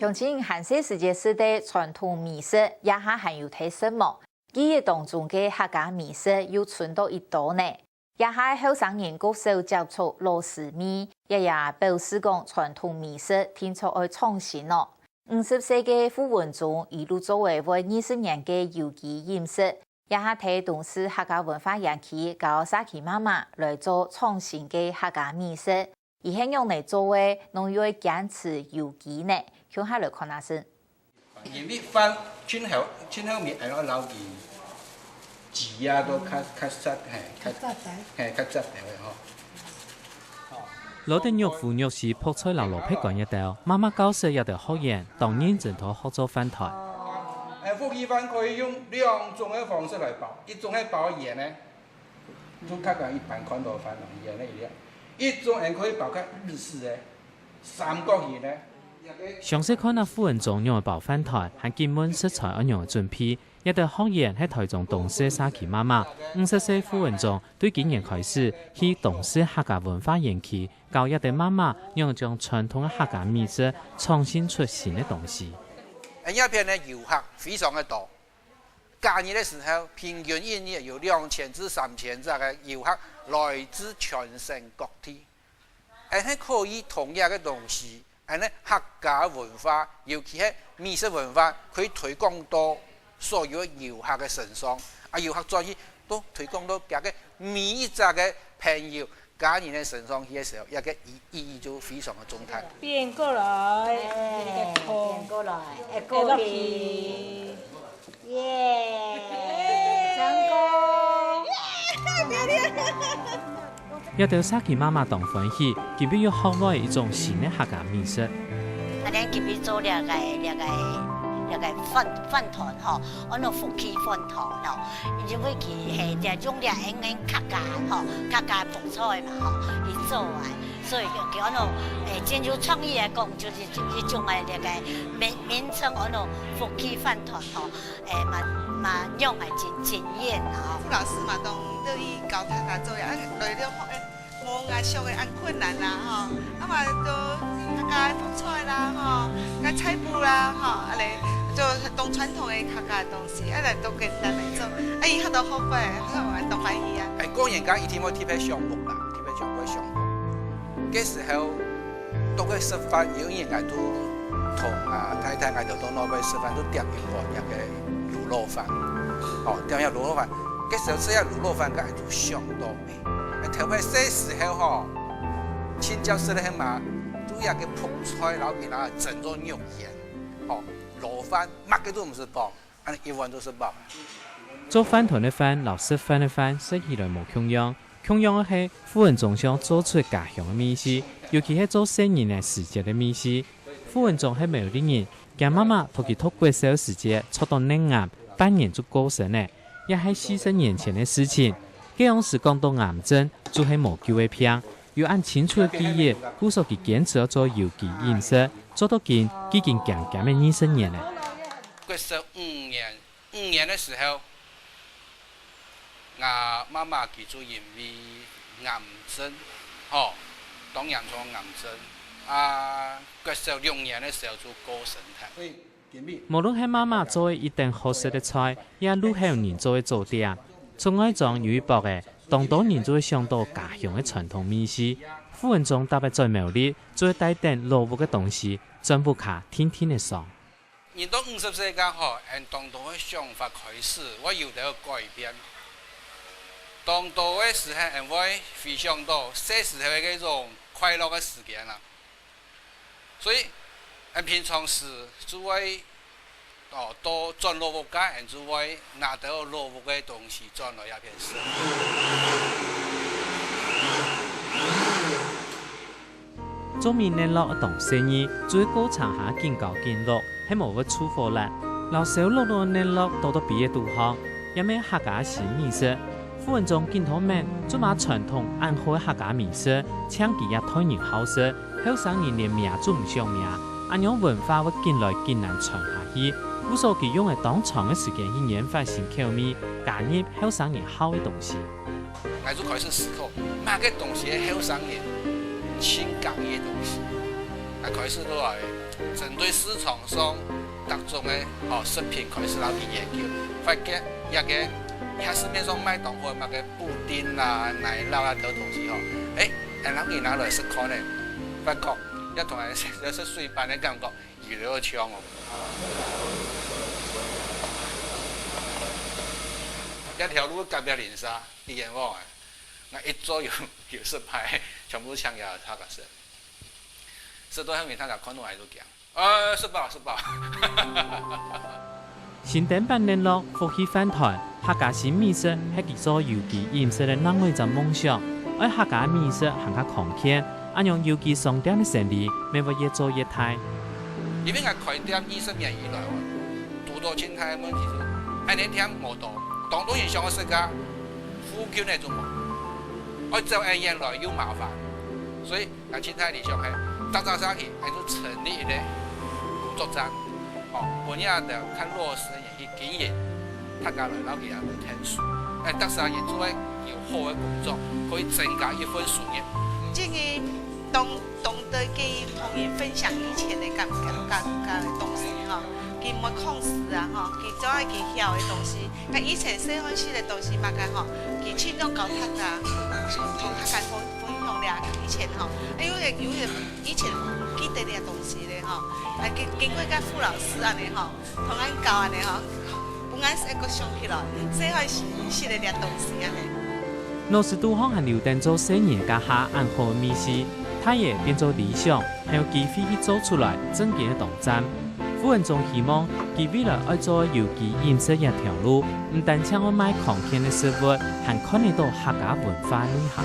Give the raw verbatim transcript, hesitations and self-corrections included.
鄉親還細時節食个傳統美食，這下還有在食無？記憶當中个客家美食又賰到幾多呢？這下後生人較少接觸老滋味，這也表示講傳統美食定著愛創新哦。五十歲个傅文忠一路做仔會二十年个有機飲食，這下在東勢客家文化園區教社區媽媽來做創新个客家美食。 佢係仰仔做个，仰又會堅持有機呢？共下來看下先。因為飯盡後，盡後面愛落摎佢煮啊，都較，較實，嘿，較，較實在。嘿，較實在个吼。摎等肉脯、肉絲、覆菜摎蘿蔔乾這兜，媽媽教識這兜學員，當認真在學做飯糰。哎，福氣飯可以用兩種个方式來包，一種係包圓个， 就客家一般看到个飯糰，圓个一粒，一種還可以包較日式个，三角形个。詳細看啊傅文忠仰仔包飯糰，還緊問食材愛仰仔準備。這兜學員係臺中東勢社區媽媽，五十歲傅文忠對今年開始去東勢客家文化園區教這兜媽媽仰仔將傳統个客家美食創新出新个東西。哎，這片呢遊客非常个多， 假日个時候，平均一日有兩千至三千隻个遊客來自全省各地。恁係可以同樣个東西，恁係客家文化，尤其係美食文化，可以推廣到所有个遊客个身上。啊，遊客轉去都推廣到佢个每一隻个朋友、 家人个身上去个時候，這个意，意義就非常个重大。變過來，哎，這个空，變過來，哎，哎，過去。耶，成功。這兜社區媽媽當歡喜，今晡日又學會一種新个客家美食。啊，咱今晡日做這个，這个，這个飯，飯糰吼，安到福氣飯糰吼，因為佢係用這个客家吼，客家 菜嘛吼，佢做个，所以佢安到，誒，真有創意來講，就是一種个這个名，名稱安到福氣飯糰吼，誒，嘛，嘛用个真，真經驗啦吼。傅老師嘛，當樂意教大家做呀，啊，來了吼，誒，無𠊎想个恁困難啦吼，啊嘛都客家个覆菜啦吼，該菜脯啦吼，啊咧，就當傳統个客家个東西，啊來當簡單來做，啊，以後都學會，好，𠊎當歡喜啊。誒，過年該一定會特別想屋啦。 特別像會想，該時候，到該食飯，有一年𠊎都同啊太太𠊎兜到該位食飯，都點一碗該个滷肉飯，哦，點一滷肉飯。該時候食該滷肉飯，該都想到味。頭擺細時候吼，親戚食个嘛，都有該覆菜，然後給它整做肉圓，哦，滷飯，麼个都毋使放。 恁呢一碗就食飽。做飯糰个飯摎食飯个飯食起來無共樣，共樣个係傅文忠想做出家鄉个味緒，尤其係做細人仔時節个味緒。傅文忠係苗栗人，厥媽媽同佢讀國小時節著到乳癌，半年就過身了，也係四十年前个事情。該央時講到癌症，就係無救个病， 有恁清楚个記憶，故所佢堅持愛做有機飲食，做到今，已經將近个二十年了。國小五年，五年个時候，吾媽媽佢就因為癌症，吼，當嚴重个癌症，啊，國小六年个時候就過身忒。 無論係媽媽做个一等好食个菜，也係老後人做个糕點，出外庄有一駁仔，當多人就會想到家鄉个傳統味緒。傅文忠逐擺轉苗栗，就會帶等老屋个東西，轉屋下定定仔上。人到五十歲該下，𠊎當多个想法開始會有兜改變。當多个時候，𠊎會回想到細時候个該種快樂个時間啊。 所以，𠊎平常時就會，哦，到轉老屋該，𠊎就會拿兜老屋个東西轉來這片食。做米乳酪當細義，就係過程下緊攪緊摝，係無會臭火辣。摎燒漉漉个乳酪倒到杯仔肚項， 也係客家新美食。傅文忠緊討面，就拿傳統恁好个客家美食，請佢這代人好食，後生人連名就毋想名，恁樣文化會緊來緊難傳下去。故所佢用个當長个時間去研發新口味，加入後生人好个東西。𠊎就開始思考，麼个東西係後生人盡合意个東西，𠊎開始就來針對市場上各種个，吼，食品開始摎佢研究，發覺這个，這市面上賣當好个麼个布丁啊、奶酪啊，這兜東西吼，誒，𠊎摎佢拿來食看呢，發覺這同𠊎食，食水粄个感覺，有兜像哦。這條路隔壁鄰舍，佢冤枉啊！𠊎一做有，有失敗，全部請佢客家食。食到後面，大家看到𠊎都驚。 呃，食飽，食飽。新店辦聯絡，福氣飯糰，客家新美食係佢做有機飲食个另外一隻夢想。愛客家美食還較康健，恁樣有機商店个生理，乜會越做越大。因為𠊎開店二十年以來哦，堵到盡大个問題就，恁樣店無多，當多人想愛食个，附近个就無，愛走恁遠來又麻煩，所以 𠊎盡大理想係，早早上去，𠊎就成立一個工作站，吼，分這兜較老實个人去經營，大家來摎佢兜來𢯭手。誒，逐儕人做个有好个工作，可以增加一份收入。這個懂，懂得去同人分享以前个感覺，感，感覺个東西吼，佢毋會囥死啊吼，佢總愛佢曉个東西。 該以前細漢時个東西嘛，該吼，佢盡量教大家，同大家分，分享了以前吼，哎，有个，有个以前毋記得了東西咧吼，啊，經，經過該傅老師恁呢吼，同𠊎教恁呢吼，分𠊎一個想起來，細漢時識得了東西恁呢。老師肚項還留等做細人該下恁好个味緒，大了變做理想，還有機會去做出來正經个當讚。 傅文忠希望，佢未來愛做有機飲食這條路，毋單淨愛賣康健个食物，還看得到客家文化內涵。